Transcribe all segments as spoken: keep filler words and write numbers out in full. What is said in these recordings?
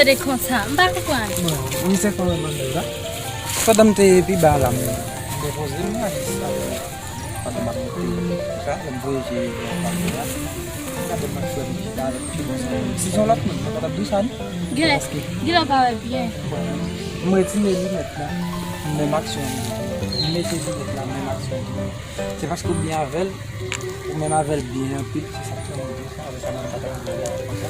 Se konsa, m pa konprann. Bon, m se konprann la. Pandan m te pi ba la, m depoze m la jis la. Pandan m ap monte, sa, lè m voye je nan pami la, m gade m ap fè m chita avèk ti bòs la. Si se yon lòt moun, mwen pa t ap di sa, non? Gen lè, gen lè w pa wè byen. M retire linèt la, menm aksyon an. M mete linèt la, menm aksyon an. Se paske w byen avè l, ou menm avè l byen anpil, se sa k fè mwen di sa, avè sa menm pa ta vle konsa.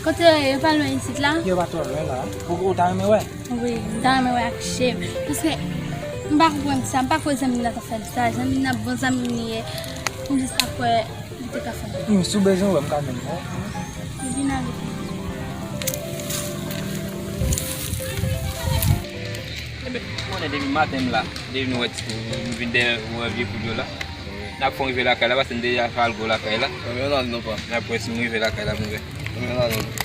Kote yo ye, yo pa lwen isit la? Yo pa twò lwen la. Ou, ou ta renmen wè? Wi, m ta renmen wè ak je m. Paske m pa konprann sa, m pa kwè zanmi m nan t ap fè m sa. Zanmi m nan bon zanmi m li ye. M jis ap wè li te ka fè m. Hmm, si w bezwen wè, m ka menm wè. Vin avèk mwen. Ebyen, ou konnen depi maten m la, depi nou wè ti, m vin dèyè ou wè vye kout yo la. N ap fè w rive lakay la, paske m deja fè algo lakay la. Ebyen, n ale non pa. N ap wè si m rive lakay la pou m wè. Ebyen, n ale non.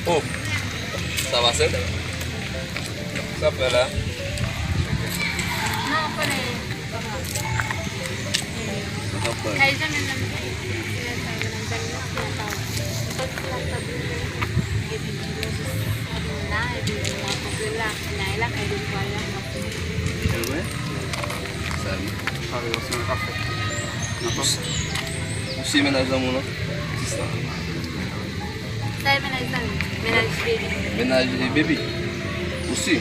Oh, sa va sèt? Sa fè la? Non, konnen. Kay zanmi m nan m te ye, se lè sa yo nan zanmi m nan, se lè sa yo. M sòti sou la tab yo, epi nou jis vin la, epi nou rankontre la, nan lakay de pwa la, nou ap fini. Evre? Salut. Salut, ou se nan kafe. Nan kafe. Ou se mennaj zanmi w lan? Kisa? Sa e mennaj zanmi m. Mennaj baby. Mennaj, eh, baby. Ou si?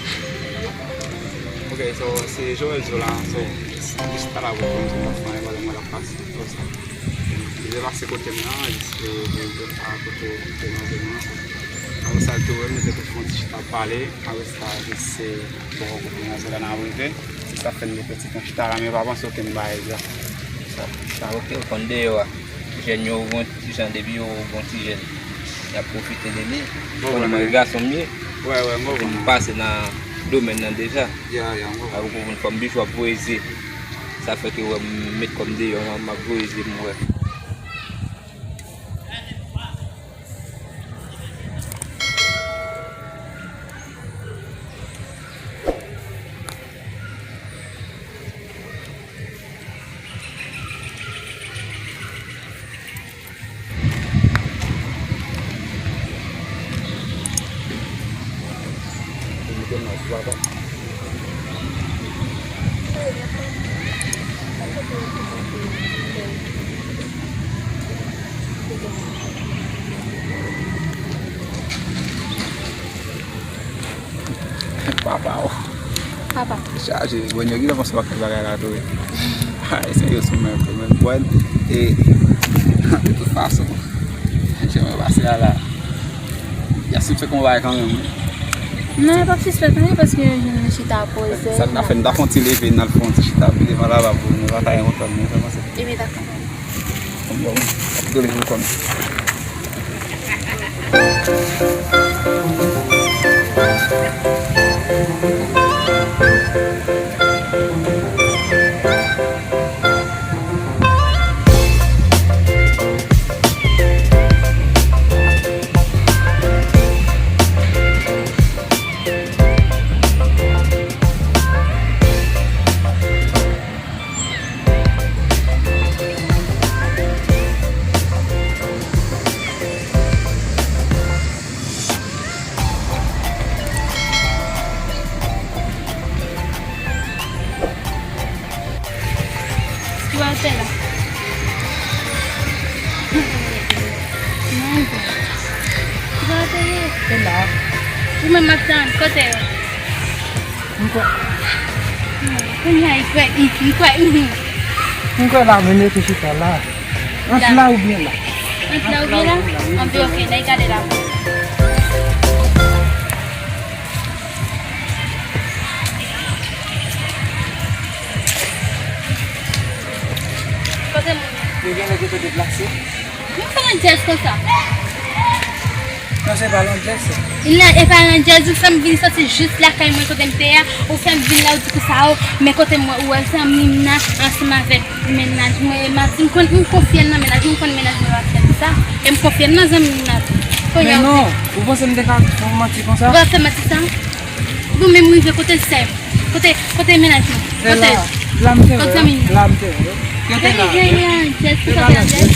Ok, so, se Joel Zola, so, jis talè pou konn si mwen fè yon mwen la pase, konsa. Li te pase kote m nan, jis, eh, pou l te fè kote, kote nan zòn nan, so. Apre sa, l te wè m, nou te tou fè yon ti chita pale, apre sa, jis se bò kote nan zòn nan n ap rive. Se sa fè n te fè ti tan chita la, men pa panse ke m bay egzanp. Sa, sa, ok, ou konn deyò a. Jèn yo, ou gon ti jan, depi yo gon ti jèn, y ap pwofite de li. Konn mwen gason m ye. Wè, wè, m konprann. M pase nan domèn nan deja. Ya, ya, m konprann. Avèk ou konn fòm bijou ap voye zye. Sa fè ke wè m met kò m deyò, m ap voye zye m wè. Papa, oh. Papa. Chaje, bon, yo gentan panse w ak tout bagay la tou wi. Ayisyen yo sou men tou, men bon, e, de tout fason, jan mwen pase a la, y a sispèk yon bagay kanmenm wi. Non, yo p ap sispèk anyen paske yo jwenn nou chita poze. Sa n ta fè, n ta fè yon ti leve, n al fè yon ti chita pi devan laba pou nou pa ta gen kontan, men sa panse. Ebyen, dakò. Bon, ap dole jou konn. Ki w al fè la? Ki w al fè? Se la. Ou menm m ap tann, kote yo? M kwè. Kounye a, li kwè, li, li kwè, mhm. M kwè la, men mete chita la. Ant la oubyen la? Ant la oubyen la? Anben, ok, n a gade la. Kote moun? Yo gen lè yo te deplase. Mwen fè Landjèz konsa. Non, se pa Landjèz, se. Nan, e pa Landjèz, ou fè m vin soti jis lakay mwen kote m te ye a, ou fè m vin la, ou di konsa, o, men kote m wè, ou wè zanmi m nan, ansanm avèk mennaj mwen, e m ap di, m konn, m konfye nan mennaj mwen, m konn mennaj mwen ap fè m sa, e m konfye nan zanmi m nan tou. Kounye a, men non, ou panse m te ka fè w manti konsa? Ou pa fè manti sa. Bon, men m rive kote sè m. Kote, kote mennaj mwen? Kote? La m te wè, la m te wè. Yo te la. Gade, gade, gade, jès, se pa Landjèz.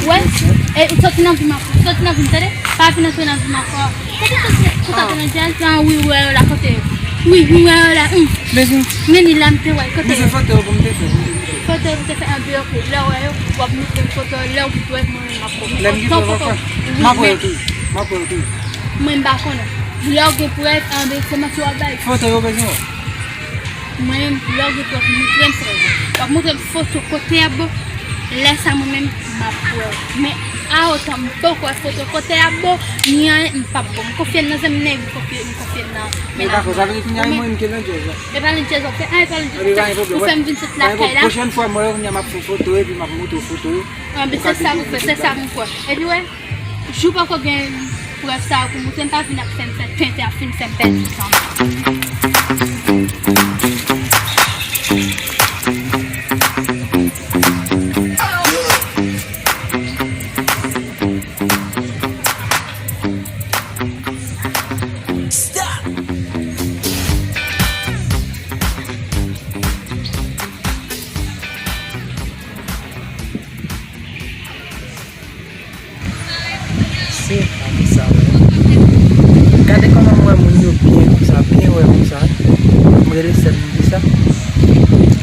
Wè, e, ou soti nan vi m ankò. Soti nan vi m, tande? Pa vin antre nan vi m ankò. Kote soti nan, kote soti nan jès lan, wi, wè yo la, kote yo? Wi, wi, wè yo la, hmm. Men li la, m te wè, kote yo? Foto yo pou m te fè. Foto yo pou te fè, anben, ok. Lè w wè yo, w ap montre m foto yo, lè w gen prèv, mwen menm m ap pwomèt. Lè m gen prèv ankò. M ap wè yo tou. M ap wè yo tou. Mwen m pa konnen. Lè w gen prèv, anben, se manti w ap bay. Foto yo bezwen wè. Mwen menm, lè w gen prèv, montre m frè. W ap montre m foto kote y ap bon. Lè sa mwen menm, m ap wè w. Men, a otan m poko wè foto kote y ap bon, ni anyen, m p ap bon. M konfye nan zanmi nèg, m konfye, m konfye nan mennaj mwen. Dakò, sa vle di kounye a e mwen menm ki Landjèz la. E pa Landjèz w ap fè, a, e pa Landjèz w ap fè. Ou fè m vin sot lakay la. Pwochèn fwa, mwen, kounye a m ap fè foto, epi m ap montre w foto yo. Anben, se sa pou fè, se sa pou m kwè. Epi, wè, Jou poko gen prèv sa yo pou montre m, pa vin ap fè m fè tenten, ap fin fè m pèdi tan. Se pa pou sa, wè. Gade kòman m wè moun yo byen konsa, byen wè konsa. M rele sè m, m di sa.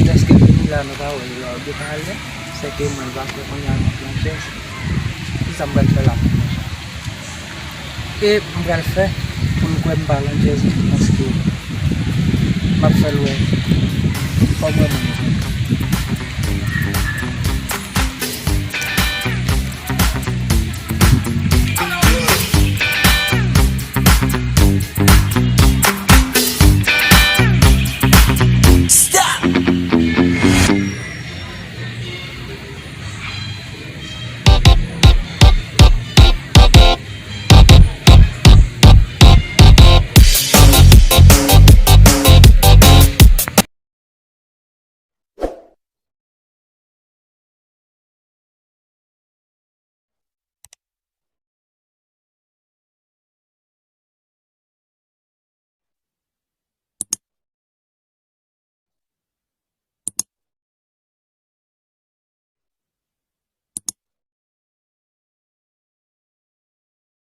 Lèske vini la, nou pa wè l, lòge pa al la. Sèke mwen l pa fè kounye a nan Landjèz. Kisa m pral fè la? E m pral fè pou l kwè m pa Landjèz, paske m ap fè l wè. Fò m wè moun yo.